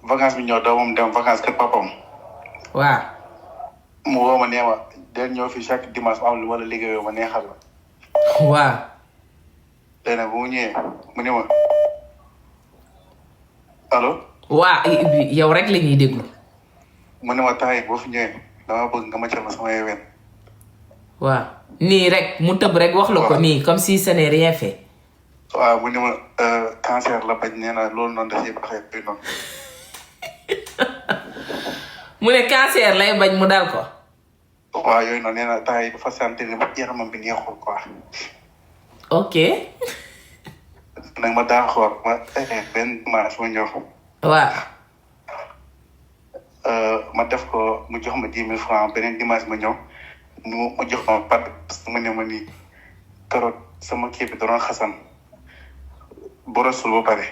vacance bi ñëw doomam dem vacance kër papam. waaw. mu woo ma nee ma del ñëw fii chaque dimanche ma am lu ma la liggéeyoo ma neexal la. waaw. léegi nag bu mu ñëwee mu ne ma allo. waa yow rek la ñuy déglu. mu ne ma taay boo fi ñëwee dama bëgg nga ma cal ma sama yeween. waaw nii rek mu tëb rek wax la ko nii comme si ce n'est rien fait. waaw mu ne ma cancer la bañ nee na loolu noonu da ciy baxee bi noonu. mu ne cancer lay bañ mu dal ko. waaw yooyu noonu nee na taay dafa sentir ne yaramam bi neexul quoi. ok. nag ma daa xool ma benn dimanche ma ñëw. waaw. ma def ko mu jox ma 10 000 francs beneen dimanche ma ñëw mu jox ma pat mu ne ma nii keroog sama kii bi doon xasan borosul ba pare.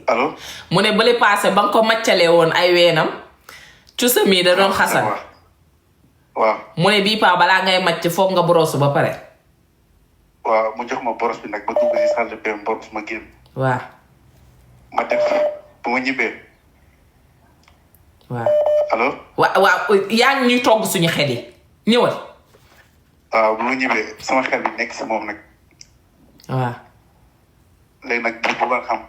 allo. mu ne bële paase ba nga ko maccalee woon ay weenam. cusa mii da doon xasan. waaw. mu ne bii paa balaa ngay macc foog nga borosu ba pare. waaw mu jox ma boros bi nag ba dugg si salle de bain boros ma génn. waaw. ma def bu ma ñibbee. waaw. allo. waaw yaa ngi ñuy togg suñu xel yi ñëwal. waaw bu ma ñibbee sama xel bi nekk si moom nag. waaw. léegi nag bu bëggoon xam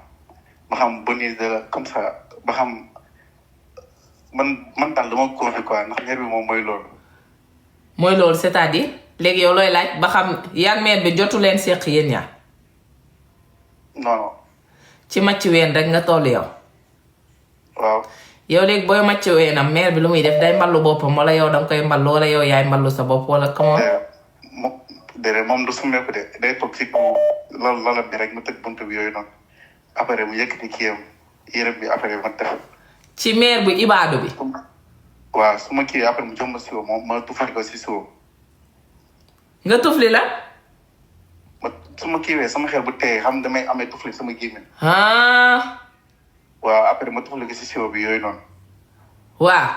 ba xam bonus de la comme ça ba xam man daal dama ko fi quoi ndax mère bi moom mooy loolu. mooy loolu c'est-à-dire léegi yow looy laaj ba xam yaa mère bi jotu leen seq yéen ñaar. non non. ci macc ween rek nga toll yow. waaw. yow léegi booy macc weenam mère bi lu muy def day mballu boppam wala yow danga koy mballu wala yow yaay mballu sa bopp wala comment. moom du sumeeku de day toog si kaw lala bi rek mu tëj buntu bi yooyu noonu après mu yëkkati kiyam yërëm bi après ma def. ci mère bu ibaadu bi. waaw su ma kii après mu jox ma siwo moom ma tufali ko si siwo. nga tufli la. su ma kiiwee sama xel bu teye xam damay amee tufli sama gémmiñ. waaw après ma tufali ko si siwo bi yooyu noonu. waaw.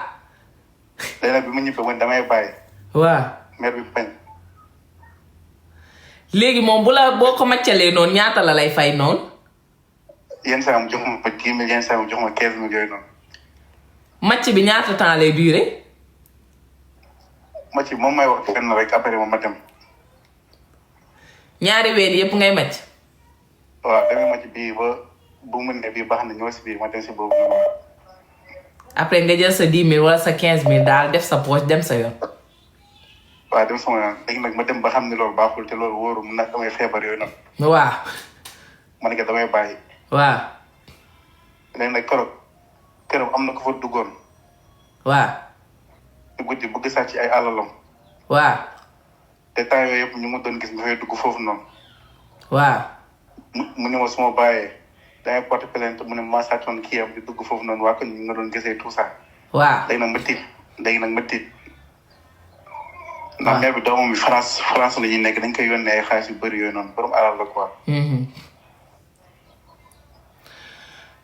léegi nag bi ma ñibbee man damay bàyyi. waaw. mère bi bañ. léegi moom bu la boo ko maccalee noonu ñaata la lay fay noonu. yenn saa mu jox ma 10 000 yenn saa mu jox ma 15 000 yooyu noonu. macc bi ñaata temps lay durer. macc moom may wax fenn rek après moom ma dem. ñaari weer yëpp ngay macc. waaw demee macc bii ba bu mu ne bii baax na ñëw si bii ma dem si boobu noonu. après nga jël sa 10 000 wala sa 15 000 daal def sa poche dem sa yoon. waaw dem sama yoon léegi nag ma dem ba xam ne loolu baaxul te loolu wóoru mun na damay feebar yooyu noonu. waaw. ma ne ko damay bàyyi. waaw. léegi nag keroog am na ko fa duggoon. waaw. te guddi bëgg sàcc ay alalam. waaw. te temps yooyu yëpp ñu mu doon gis nga fay dugg foofu noonu. waaw. mu ne ma su ma bàyyee dangay porte plainte mu ne ma sàccoon kii am di dugg foofu noonu waa ko ñu nga doon gisee tout ça. waaw. léegi nag ma tiit. ndax mère bi doomam bi France la ñuy nekk dañ koy yónnee ay xaalis yu bëri yooyu noonu borom alal la quoi.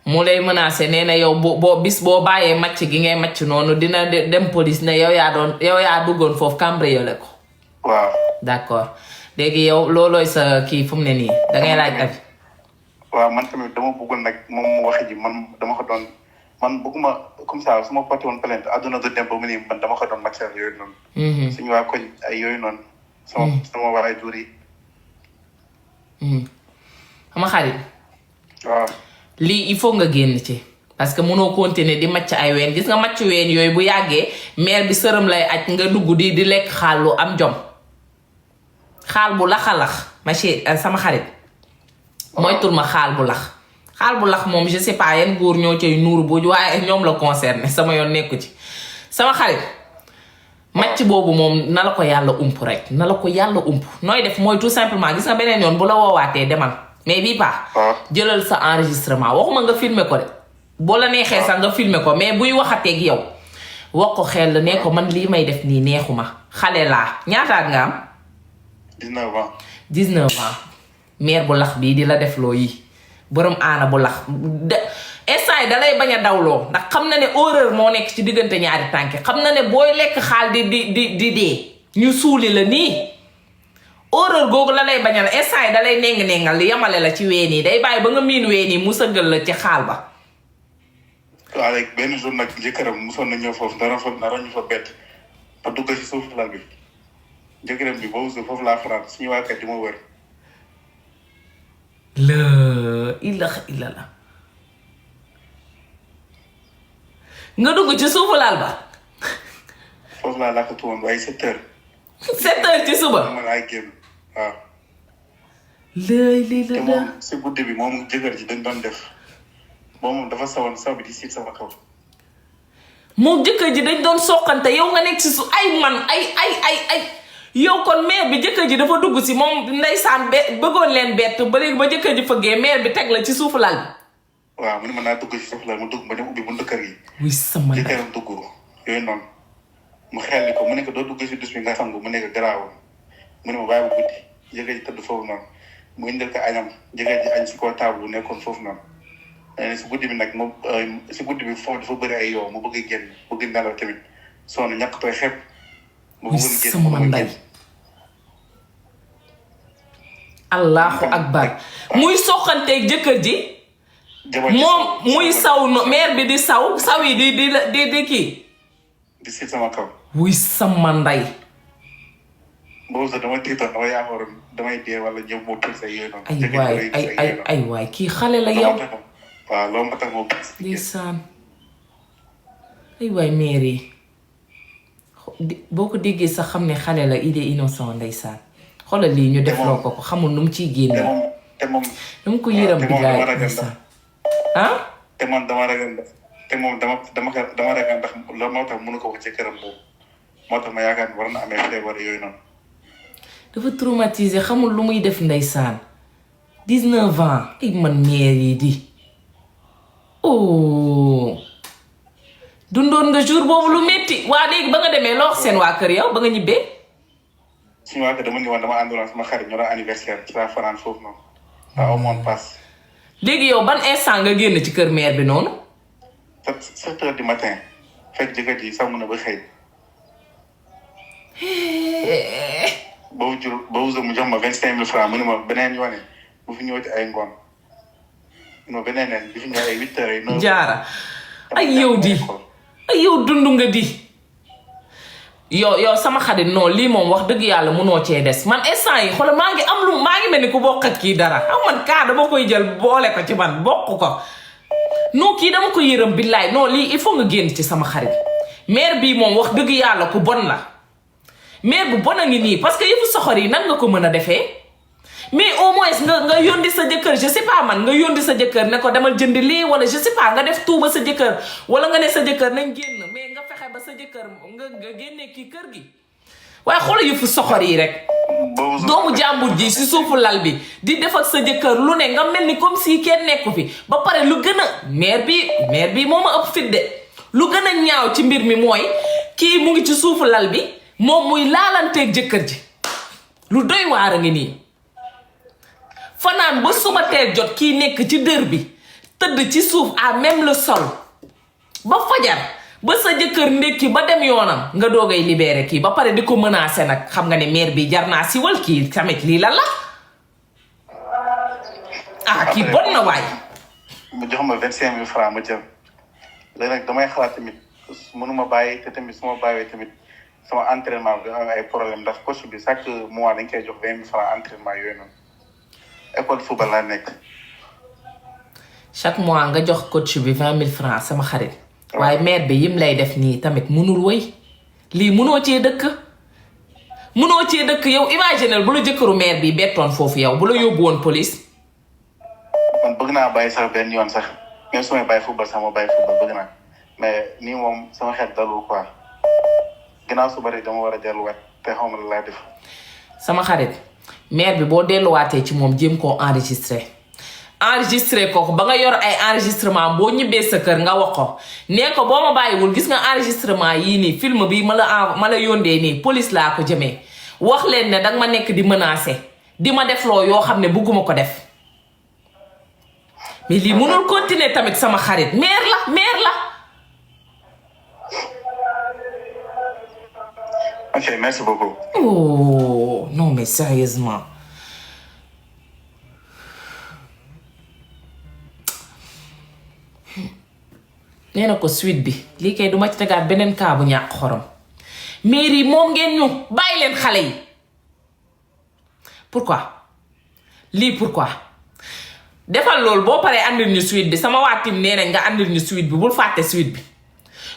mu lay menacé nee na yow boo bis boo bàyyee macc gi ngay macc noonu dina dem police ne yow yaa duggoon foofu cambriolé ko. waaw. d'accord léegi yow loolooy sa kii fu mu ne nii dangay laaj abi. waaw man tamit dama bëggoon nag moom mu wax ji man dama ko doon man bëgguma comme ça su ma porté woon plainte àdduna du dem ba mu nii man dama ko doon maccal yooyu noonu. suñu waa koñ ay yooyu noonu. sama waa ay jur yi. sama xarit. waaw. lii il faut nga génn ci parce que mënoo continuer di macc ay ween gis nga macc ween yooyu bu yàggee mère bi sërëm lay aj nga dugg di lekk xaal lu am jom xaal bu lax-lax ma sama xarit mooy tur ma xaal bu lax moom je sais pas yan góor ñoo cay nuuru booju waaye ñoom la concerné sama yoon nekku ci sama xarit macc boobu moom na la ko yàlla ump rek na la ko yàlla ump nooy def mooy tout simplement gis nga beneen yoon bu la woowaatee demal mais bii paa jëlal sa enregistrement waxuma nga filmer ko de boo la neexee sax nga filmer ko mais buy waxateeg yow wax ko xel ne ko man lii may def nii neexuma xale laa ñaataat nga am 19 ans 19 ans mère bu lax bii di la def loo yi borom aana bu lax de instant yi dalay bañ a dawloo ndax xam na ne horreur moo nekk ci diggante ñaari tànk xam na ne booy lekk xaal di dee ñu suuli la nii horreur googu la lay bañal instant yi dalay neng-nengal yamale la ci ween yi day bàyyi ba nga miin ween yi mu sëggal la ci xaal ba waaw léegi benn jour nag jëkkëram mosoon na ñëw foofu dara ñu fa bett ba dugg si suuf lal bi jëkkëram bi boobu foofu laa fanaan suñu waa kat di ma wër. la ilaha illallah nga dugg ci suufu lal ba. foofu laa lakkatu woon waaye 7 heures. 7 heures ci suba. ma laay génn waaw. lay te moom si guddi bi moom jëkkër ji dañ doon def moom dafa saw bi di siit sama kaw. moom jëkkër ji dañ doon soqante yow nga nekk si su ay man ay yow kon mère bi jëkkër ji dafa dugg si moom ndeysaan bëggoon leen bett ba léegi ba jëkkër ji fëggee mère bi teg la ci suufu lal bi. waaw mu ne mën naa dugg ci suufu lal mu dugg ba dem ubbi buntu kër gi. wuy sama jëkkëram dugg yooyu noonu mu xel ko mu ne ko doo dugg si dus bi nga sangu mu ne ko garaawul mu ne ma bàyyi ba guddi jëkkër ji tëdd foofu noonu mu indil ko añam jëkkër ji añ si kaw table bu nekkoon foofu noonu. si guddi bi nag moom si guddi bi foofu dafa bëri ay yow mu bëgg génn bëgg nelaw tamit sonn ñàkk tooy xepp. mu bëggoon génn sama ndey. allahu akbar muy soxanteeg jëkkër ji. moom muy saw no mère bi di saw yi di kii. di si sama kaw. wuy sama ndey. boobu sax dama tiitoon dama yaakaaroon damay dee wala ñëw moo pil sa yooyu noonu. ay waay kii xale la yow. waaw loolu moo tax moo pil. ndeysaan ay waay mère yi boo ko déggee sax xam ne xale la il est innocent ndeysaan xoolal lii ñu defloo ko xamul nu mu ciy génne. te moom nu mu ko yëram bi laay ndeysaan ah. te moom dama ragal ndax te moom dama ragal ndax loolu moo tax mënu ko wax ci këram boobu moo tax ma yaakaar ne war na amee feebar yooyu noonu. dafa traumatisé xamul lu muy def ndeysaan 19 ans ay man mère yi di oh dundoon nga jour boobu lu metti waa léegi ba nga demee loo wax seen waa kër yow ba nga ñibbee. suñu waa kër dama ni woon dama àndoon sama xarit ñoo doon anniversaire ci laa fanaan foofu noonu waaw amoon pass. léegi yow ban instant nga génn ci kër mère bi noonu. 7 heures du matin fekk jëkkër ji sax mun na ba xëy. boobu mu jox ma 25000 francs mu ne ma beneen yoon bu fi ñëwati ay ngoon non beneen yoon bu fi ñëw ay 8 heures yi. jaara ay yow di ay yow dund nga di. yow sama xarit non lii moom wax dëgg yàlla munoo cee des man instant yi xoolal maa ngi mel ni ku bokk ak kii dara am man kaa dama koy jël boole ko ci man bokk ko. non kii dama ko yërëm billaay non lii il faut nga génn ci sama xarit mère bii moom wax dëgg yàlla ku bon la. mère bu bon a ngi nii parce que yëfu soxor yi nan nga ko mën a defee mais au moins nga yóndi sa jëkkër je sais pas man nga yóndi sa jëkkër ne ko demal jënd lii wala je sais pas nga def tuuba sa jëkkër wala nga ne sa jëkkër nañ génn mais nga fexe ba sa jëkkër nga génnee kii kër gi waaye xoolal yëfu soxor yi rek. doomu jàmbur ji si suufu lal bi di def ak sa jëkkër lu ne nga mel ni comme si kenn nekku fi ba pare lu gën a mère bi moo ma ëpp fit de lu gën a ñaaw ci mbir mi mooy kii mu ngi ci suufu lal bi. moom muy laalanteeg jëkkër ji lu doy waar a ngi nii fanaan ba suba teel jot kii nekk ci dër bi tëdd ci suuf à même le sol ba fajar ba sa jëkkër ndékki ba dem yoonam nga doogay libéré kii ba pare di ko menacé nag xam nga ne mère bi jar naa siwal kii tamit lii lan la kii bon na waay. mu jox ma 25000 francs ma jël léegi nag damay xalaat tamit mënuma bàyyi te tamit su ma bàyyee tamit. sama entraînement bi am ay problème ndax coach bi chaque mois dañ koy jox 20000 francs entraînement yooyu noonu école football laa nekk. chaque mois nga jox coach bi 20000 francs sama xarit. waaye mère bi yim lay def nii tamit munul woy lii munoo cee dëkk. munoo cee dëkk yow imaginer bu la jëkkëru mère bi bettoon foofu yow bu la yóbbu woon police. man bëgg naa bàyyi sax benn yoon sax même su may bàyyi football sax ma bàyyi football bëgg naa mais nii moom sama xel dalul quoi. ginnaaw su bari dama war a delluwaat te xaw ma la laa def. sama xarit mère bi boo delluwaatee ci moom jéem koo enregistré ko ba nga yor ay enregistrement boo ñibbee sa kër nga wax ko nee ko boo ma bàyyiwul gis nga enregistrement yii nii film bi ma la yóndee nii police laa ko jëmee wax leen ne danga ma nekk di menacé di ma def loo yoo xam ne bugguma ko def mais lii mënul continuer tamit sama xarit mère la. Ok, merci beaucoup. Oh, non, mais sérieusement. nee na ko suite bi lii kay duma ci tegaat beneen kaa bu ñàkk xorom mairie moom ngeen ñu bàyyi leen xale yi pourquoi lii pourquoi defal loolu boo paree andil ñu suite bi sama waatim nee nañ nga andil ñu suite bi bul fàtte suite bi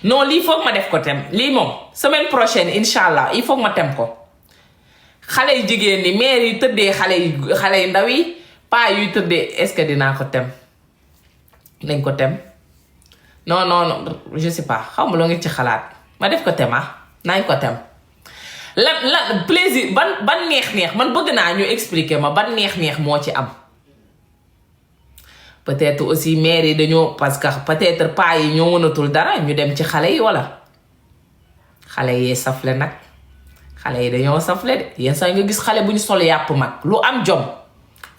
non lii foog ma def ko tem lii moom semaine prochaine incha allah il faut ma tem ko xale yu jigéen ñi maire yi tëddee xale yu ndaw yi paa yuy tëddee est-ce que dinaa ko tem nañ ko tem non je sais pas xaw ma loo ngi ci xalaat ma def ko tem nañ ko tem lan plaisir ban neex-neex man bëgg naa ñu expliquer ma ban neex-neex moo ci am peut-être aussi maire yi dañoo parce que peut-être paa yi ñoo mënatul dara ñu dem ci xale yi wala xale yee safle nag xale yi dañoo safle de yenn saa nga gis xale bu ñu sol yàpp mag lu am jom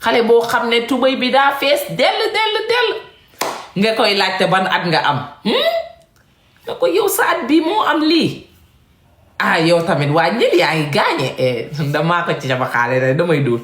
xale boo xam ne tubéy bi daa fees dell nga koy laajte ban at nga am nga ko yow sa at bii moo am lii yow tamit waa ñël yaa ngi gaañe damaa ko ci sama xaale rek damay dul